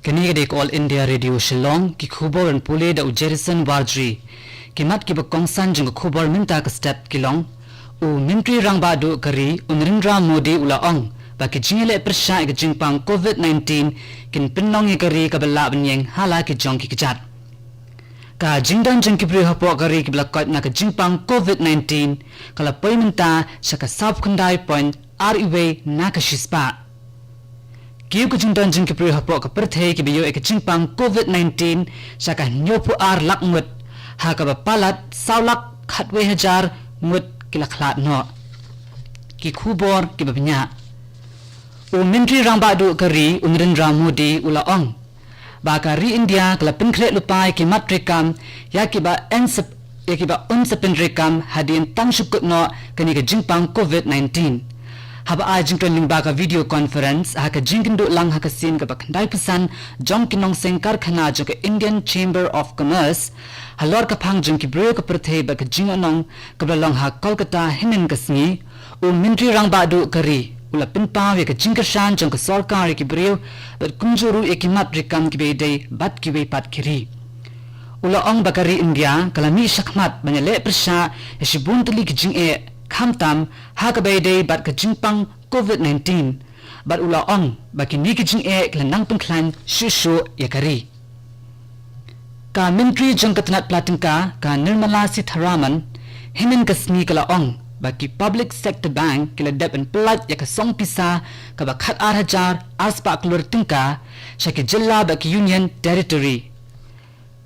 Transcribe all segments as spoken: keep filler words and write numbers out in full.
Kane ka dei ka All India Radio Shillong, ki khubor ban pule da u Jerison Warjri. Ki mat kiba kongsan jong ka khubor mynta ka step ki long: U Myntri Rangbah Duh ka ri, u Narendra Modi u la ong ba ki jingïaleh pyrshah ïa ka jingpang COVID nineteen kin pynlong ïa ka ri kaba lah ban ïeng ha la ki jong ki kjat. Ka jingdon jong ki briew hapoh ka ri kiba la koit na ka jingpang COVID nineteen ka la poi mynta sha ka sawphew khyndai point ar uwei na ka shispah. Kiew ka jingdon jong ki briew hapoh ka pyrthei kiba ïoh ïa ka jingpang COVID nineteen sha ka hynñiewphew ar lak ngut, ha kaba palat saw lak khatwei hajar ngut ki la khlad noh. Ki khubor kiba bniah. U Myntri Rangbah Duh ka ri, u Narendra Modi u la ong ba ka ri India ka la pynkhreh lypa ïa ki mat treikam, ïa kiba yn sa, ïa kiba yn sa pyntreikam hadien tang shu kut noh kane ka jingpang COVID nineteen. Haba ai jingkren lyngba ka video conference ha ka jingkynduh lang ha ka sien kaba khyndaiphew san jong ki nongseng karkhana jong ka Indian Chamber of Commerce, halor ka phang jong ki briew ka pyrthei bad ka jingïalang kaba la long ha Kolkata hynnin ka sngi, u Myntri Rangbah Duh ka ri u la pynpaw ïa ka jingkyrshan jong ka sorkar ïa ki briew bad kumjuh ruh ïa ki mat treikam kiba ïadei bad kiwei pat ki ri. U la ong ba ka ri India ka la mih shakhmat ban ïaleh pyrshah ïa shibun tylli ki jingeh, khamtam ha kaba ïadei bad ka jingpang COVID nineteen, bad u la ong ba kine ki jingeh ki la nang pynkhlaiñ shuh shuh ïa ka ri. Ka Myntri jong ka tnat pla tyngka, ka Nirmala Sitharaman, hynnin ka sngi ka la ong ba ki public sector bank ki la dep ban pyllait ïa ka song pisa kaba khat ar hajar ar spah klur tyngka sha ki jylla bad ki Union Territory.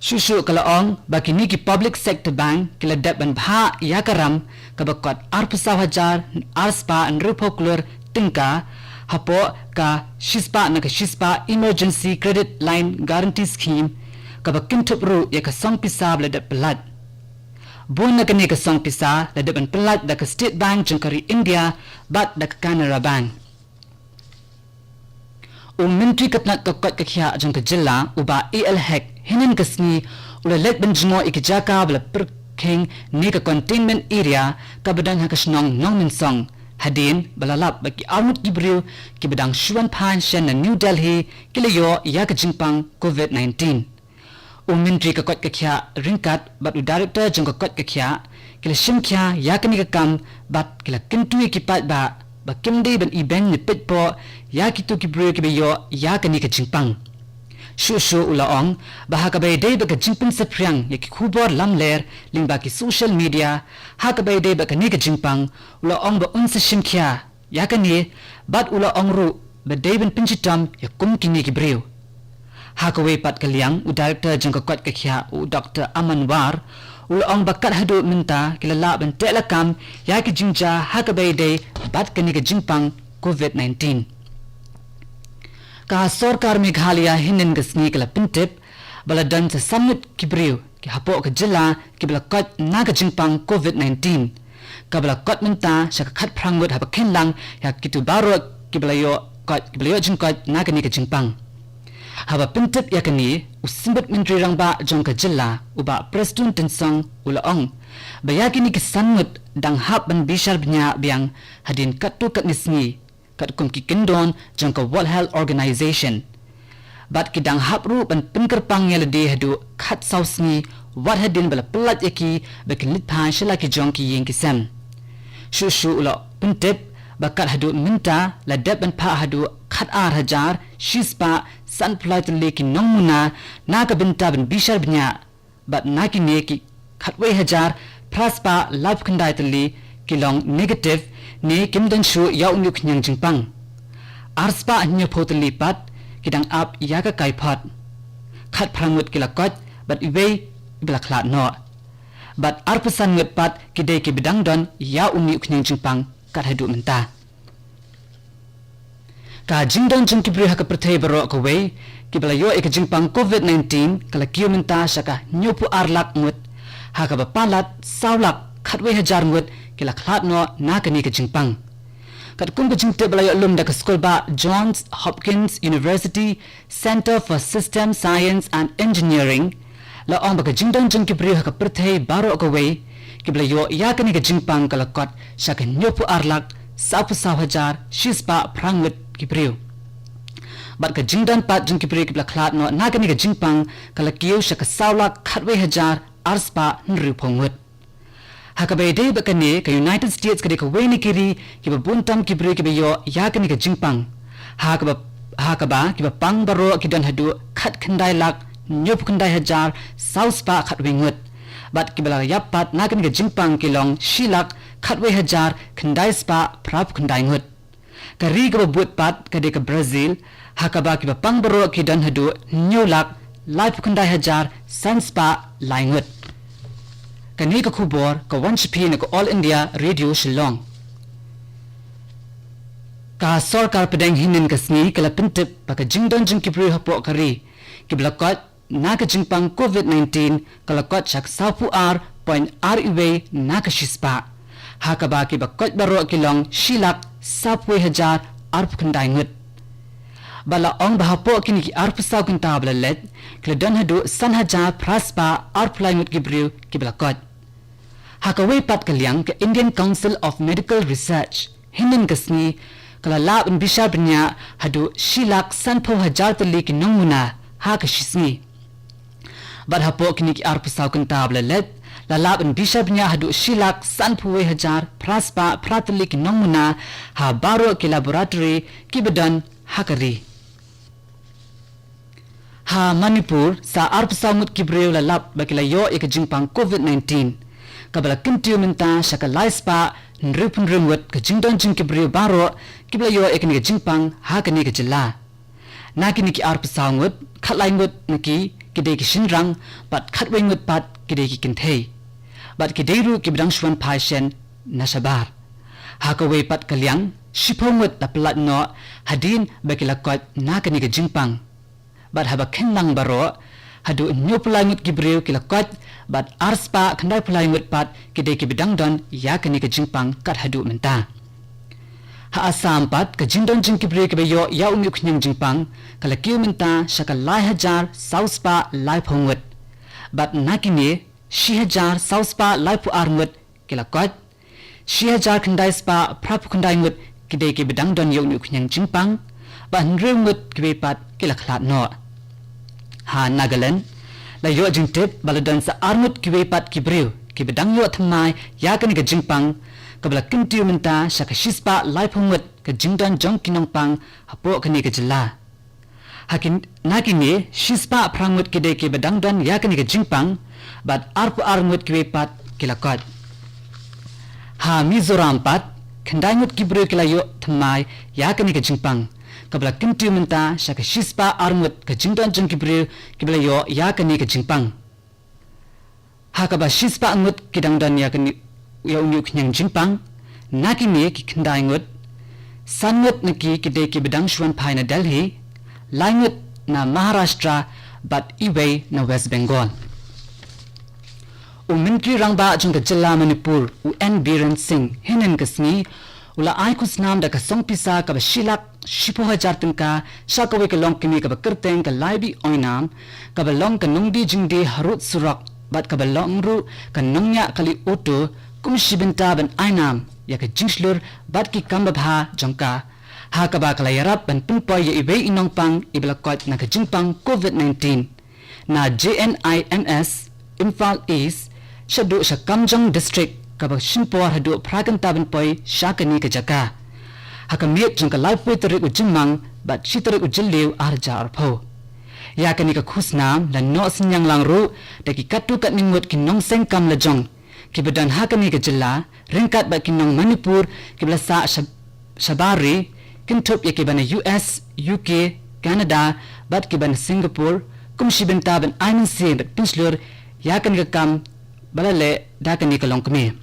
Shuh shuh ka la ong ba kine ki public sector bank ki la dep ban bhah ïa ka ram kaba kot arphew saw hajar ar spah hynriewphew klur tyngka hapoh ka shispah na ka shispah Emergency Credit Line Guarantee Scheme, kaba kynthup ruh ïa ka song pisa ba la dep pyllait. Bun na kane ka song pisa la dep ban pyllait da ka State Bank jong ka ri India bad da ka Canara Bank. U Myntri ka tnat ka koit ka khiah jong ka jylla, u Bah A L Hek, hynnin ka sngi u la leit ban jngoh ïa ki jaka ba la pyrkhing ne ka containment area kaba don ha ka shnong Nongmynsong, hadien ba la lap ba ki arngut ki briew kiba dang shu wan phai shen na New Delhi ki la ïoh ïa ka jingpang COVID nineteen. U Myntri ka koit ka khiah ryngkat bad u Director jong ka koit ka khiah ki la shim khia ïa kane ka kam bad ki la kyntu ïa ki paidbah ba kim dei ban ibeiñ ne peit poh ïa kito ki briew kiba ïoh ïa kane ka jingpang. Shuh shuh u la ong ba ha kaba ïadei bad ka jingpynsaphriang ïa ki khubor lamler lyngba ki social media ha kaba ïadei bad kane ka jingpang, u la ong ba un sa shim khia ïa kane, bad u la ong ruh ba dei ban pynshitom ïa kum kine ki briew. Ha kawei pat ka liang, u Director jong ka koit ka khiah, u Doktor Aman War, u la ong ba kat haduh mynta ki la lah ban teh lakam ïa ki jingjia ha kaba ïadei bad kane ka jingpang COVID nineteen. Ka sorkar Meghalaya hynnin ka sngi ka la pyntip ba la don sa san ngut ki briew ki hapoh ka jylla kiba la koit na ka jingpang COVID nineteen, kaba la kot mynta sha ka khatphra ngut haba kynlang ïa kito baroh kiba la ïoh koit, kiba la ïoh jingkoit na kane ka jingpang. Haba pyntip ïa kane, u Symbud Myntri Rangbah jong ka jylla, u Bah Prestone Tynsong, u la ong ba ïa kine ki san ngut dang hap ban bishar bniah biang hadien katto katne sngi, katkum ki kyndon jong ka World Health Organization. Bad ki dang hap ruh ban pynkyrpang ïa lade haduh khatsaw sngi wat hadien ba la pyllait ïa ki ba kin leit phai sha la ki jong ki ïing ki sem. Shuh shuh u la pyntip ba kat haduh mynta la dep ban phah haduh khat ar hajar shispah sanphew lai tylli ki nongmuna na ka bynta ban bishar bniah, bad na kine ki khatwei hajar phra spah laiphew khyndai tylli ki long negative ne kim don shuh ïa une u khñiang jingpang. Ar spah hynñiewphew tylli pat ki dang ap ïa ka kaiphod. Khatphra ngut ki la koit bad uwei ba la khlad noh. Bad arphew san ngut pat ki dei kiba dang don ïa une u khñiang jingpang kat haduh mynta. Ka jingdon jong ki briew ha ka pyrthei baroh kawei kiba la ïoh ïa ka jingpang COVID nineteen ka la kiew mynta sha ka hynñiewphew ar lak ngut, ha kaba palat saw lak khatwei hajar ngut ki la khlad noh na kane ka jingpang. Katkum ka jingtip ba la ïoh lum da ka skulbah Johns Hopkins University Center for System Science and Engineering, la ong ba ka jingdon jong ki briew ha ka pyrthei baroh kawei kiba la ïoh ïa kane ka jingpang ka la kot sha ka hynñiewphew ar lak sawphew saw hajar shispah phra ngut ki briew. Bad ka jingdon pat jong ki briew kiba la khlad noh na kane ka jingpang ka la kiew sha ka saw lak khatwei hajar arspah hynriewphew ngut. Ha kaba ïadei bad kane, ka United States ka dei kawei na ki ri kiba bun tam ki briew kiba ïoh ïa kane ka jingpang. Ha kaba, ha kaba kiba pang baroh ki don haduh khatkhyndai lak hynñiewphew khyndai hajar sawspah khatwei ngut. Bad kiba la ïap pat na kane ka jingpang ki long shi lak khatwei hajar khyndai spah phraphew khyndai ngut. Ka ri kaba bud pat ka dei ka Brazil, ha kaba kiba pang baroh ki don haduh hynñiew lak laiphew khyndai hajar san spah lai ngut. Kane ka khubor ka wan sha phi na ka All India Radio Shillong. Ka sorkar pdeng hynnin ka sngi ka la pyntip ba ka jingdon jong ki briew hapoh ka ri kiba la koit na ka jingpang COVID nineteen ka la koit sha ka sawphew ar point ar wei na ka shispah. Ha kaba kiba koit baroh ki long shi lak sawphew wei hajar arphew khyndai ngut. Bad la ong ba hapoh kine ki arphew saw kynta ba la leit, ki la don haduh san hajar phra spah arphew lai ngut ki briew kiba la koit. Ha kawei pat ka liang, ka Indian Council of Medical Research hynnin ka sngi ka la lah ban bishar bniah haduh shi lak sanphew hajar tylli ki nongmuna ha ka shi sngi. Bad hapoh kine ki arphew saw kynta ba la leit, la lah ban bishar bniah haduh shi lak sanphew wei hajar phra spah phra tylli ki nongmuna ha baroh ki laboratory kiba don ha ka ri. Ha Manipur, sa arphew saw ngut ki briew la lap ba ki la ïoh ïa ka jingpang COVID nineteen, kaba la kyntiew mynta sha ka lai spah hynriewphew hynriew ngut ka jingdon jong ki briew baroh kiba la ïoh ïa kane ka jingpang ha kane ka jylla. Na kine ki arphew saw ngut, khatlai ngut na ki ki dei ki shynrang, bad khatwei ngut pat ki dei ki kynthei. Bad ki dei ruh kiba dang shu wan phai shen na shabar. Ha kawei pat ka liang, shiphew ngut la pyllait noh hadien ba ki la koit na kane ka jingpang. Bad haba kheiñ lang baroh, haduh hynñiewphew lai ngut ki briew ki la koit, bad arspah khyndaiphew lai ngut pat ki dei kiba dang don ïa kane ka jingpang kat haduh mynta. Ha Assam pat, ka jingdon jong ki briew kiba ïoh ïa une u khñiang jingpang ka la kiew mynta sha ka lai hajar saw spah laiphew ngut. Bad na kine, shi hajar saw spah laiphew ar ngut ki la koit, shi hajar khyndai spah phraphew khyndai ngut ki dei kiba dang don ïa une u khñiang jingpang, bad hynriew ngut kiwei pat ki la khlad noh. Ha Nagaland, la ïoh jingtip ba la don sa ar ngut kiwei pat ki briew kiba dang ïoh thymmai ïa kane ka jingpang, kaba la kyntiew mynta sha ka shispah laiphew ngut ka jingdon jong ki nongpang hapoh kane ka jylla. Ha kin, na kine, shispah phra ngut ki dei kiba dang don ïa kane ka jingpang, bad arphew ar ngut kiwei pat ki la koit. Ha Mizoram pat, khyndai ngut ki briew ki la ïoh thymmai ïa kane ka jingpang, kaba la kyntiew mynta sha ka shispah ar ngut ka jingdon jong ki briew kiba la ïoh ïa kane ka jingpang. Ha kaba shispah ngut ki dang don ïa kane, ïa une u khñiang jingpang, na kine ki khyndai ngut, san ngut na ki ki dei kiba dang shu wan phai na Delhi, lai ngut na Maharashtra, bad iwei na West Bengal. U Myntri Rangbah jong ka jylla Manipur, u N Biren Singh, hynnin ka sngi, u la ai khusnam da ka song pisa kaba shi lak shiphew hajar tyngka sha kawei ka longkmie kaba kyrteng ka Laibi Oinam, kaba long ka nongdie jingdie harud surok, bad kaba long ruh ka nongñiah kali auto, kum shi bynta ban ai nam ïa ka jingshlur bad ki kam babha jong ka, ha kaba ka la ïarap ban pynpoi ïa iwei i nongpang iba la koit na ka jingpang COVID nineteen. Na J N I M S, Imphal East, shaduh sha Kamjong District, kaba shim por haduh phra kynta ban poi sha kane ka jaka. Ha ka miet jong ka laiphew tarik u Jymmang, bad shi tarik u Jylliew ar hajar arphew. Ïa kane ka khusnam la noh synñiang lang ruh da ki katto katne ngut ki nongseng kam lajong kiba don ha kane ka jylla, ryngkat bad ki nong Manipur kiba la sah sha, shabar ri, kynthup ïa kiba na U S, U K, Canada, bad kiba na Singapore, kum shi bynta ban ai mynsiem bad pynshlur ïa kane ka kam ba la leh da kane ka longkmie.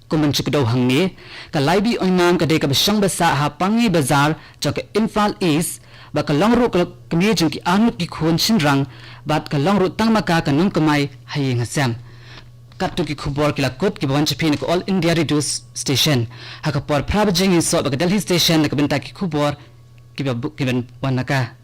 Kum ban shu kdew hangne, ka Laibi Oinam ka dei kaba shong ba sah ha Pangi Bazar jong ka Imphal East, bad ka long ruh ka longkmie jong ki arngut ki khun shynrang, bad ka long ruh tang ma ka ka nongkamai ha ïing ha sem. Katto ki khubor ki la kut kiba wan sha phi na ka All India Radio Station. Ha ka por phra baje ngin snoh bad ka Delhi Station na ka bynta ki khubor kiba, kiban wan na ka.